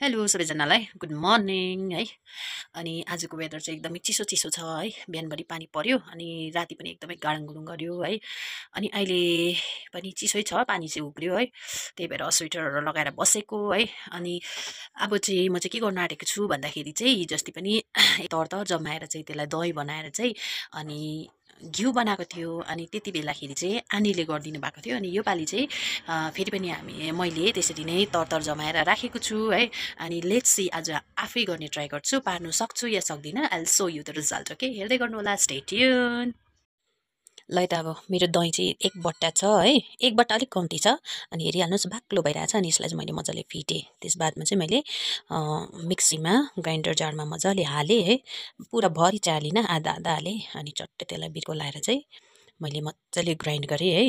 Hello सबैजनालाई good morning है। अनि आजको वेदर चाहिँ एकदमै चिसो चिसो छ है। बिहानभरि पानी पर्यो अनि राति पनि एकदमै गाडाङ गर्यो है। अनि अहिले पनि चिसै छ, पानी चाहिँ उग्रियो है। त्यही भएर स्वेटरहरू लगाएर बसेको है। अनि अब चाहिँ म चाहिँ के गर्न आँटेको छु भन्दाखेरि चाहिँ हिजो अस्ति पनि तर जमाएर चाहिँ त्यसलाई दही बनाएर चाहिँ अनि घिउ बनाएको थियो। अनि त्यति बेलाखेरि चाहिँ आनीले गरिदिनु भएको थियो। अनि योपालि चाहिँ फेरि पनि मैले त्यसरी नै तरतर जमाएर राखेको छु है। अनि लेट्स सी आज आफै गर्ने ट्राई गर्छु, पार्नु सक्छु या सक्दिनँ। I will so you the result. Okay, हेर्दै गर्नु होला, स्टे ट्युन। ल त अब मेरो दही चाहिँ एक बट्टा छ है, एक बट्टा अलिक कम्ती छ। अनि हेरिहाल्नुहोस् बाक्लो भइरहेछ। अनि यसलाई चाहिँ मैले मजाले फिटेँ। त्यस बादमा चाहिँ मैले मिक्सीमा ग्राइन्डर जारमा मजाले हालेँ है। पुरा भरि चालिनँ, आधा आधा हालेँ। अनि चट्टै त्यसलाई बिर्को लाएर चाहिँ मैले मजाले ग्राइन्ड गरेँ है।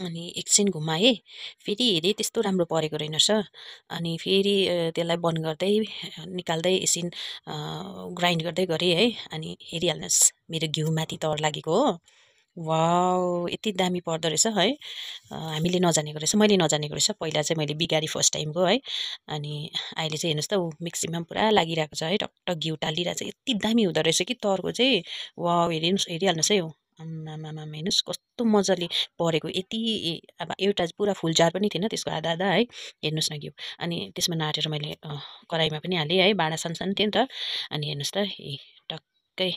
अनि एकछिन घुमाएँ, फेरि हेरेँ त्यस्तो राम्रो परेको रहेनछ। अनि फेरि त्यसलाई बन्द गर्दै निकाल्दै एकछिन ग्राइन्ड गर्दै गरेँ है। अनि हेरिहाल्नुहोस् मेरो घिउ माथि तर लागेको हो। वाउ, यति दामी पर्दो रहेछ है। हामीले नजानेको रहेछ, मैले नजानेको रहेछ। पहिला चाहिँ मैले बिगारेँ फर्स्ट टाइमको है। अनि अहिले चाहिँ हेर्नुहोस् त मिक्सीमा पनि पुरा लागिरहेको छ है, टक्क घिउ टालिरहेको छ। यति दामी हुँदो रहेछ कि तरको चाहिँ। वाउ, हेरिहाल्नुहोस् है। आम्मामामा हेर्नुहोस् कस्तो मजाले परेको। यति अब एउटा पुरा फुल जार पनि थिएन, त्यसको आधा आधा है। हेर्नुहोस् न घिउ। अनि त्यसमा नाटेर मैले कराईमा पनि हालेँ है, भाँडा सानो थियो नि त। अनि हेर्नुहोस् त टक्कै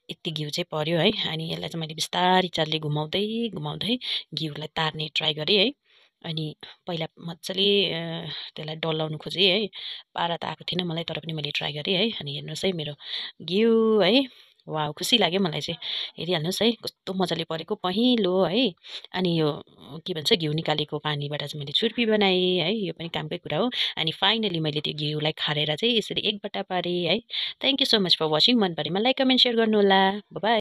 यति घिउ चाहिँ पर्यो है। अनि यसलाई चाहिँ मैले बिस्तारी चालले घुमाउँदै घुमाउँदै घिउलाई तार्ने ट्राई गरेँ है। अनि पहिला मजाले त्यसलाई डल्लाउनु खोजेँ है। पारा त आएको थिएन मलाई, तर पनि मैले ट्राई गरेँ है। अनि हेर्नुहोस् है मेरो घिउ है। वाउ, खुसी लाग्यो मलाई चाहिँ। हेरिहाल्नुहोस् है कस्तो मजाले परेको पहेँलो है। अनि यो के भन्छ घिउ निकालेको पानीबाट चाहिँ मैले छुर्पी बनाएँ है। यो पनि कामकै कुरा हो। अनि फाइनली मैले त्यो घिउलाई खारेर चाहिँ यसरी एक बट्टा पारेँ है। Thank you so much for watching. मन परेमा लाइक कमेन्ट सेयर गर्नुहोला। बाई।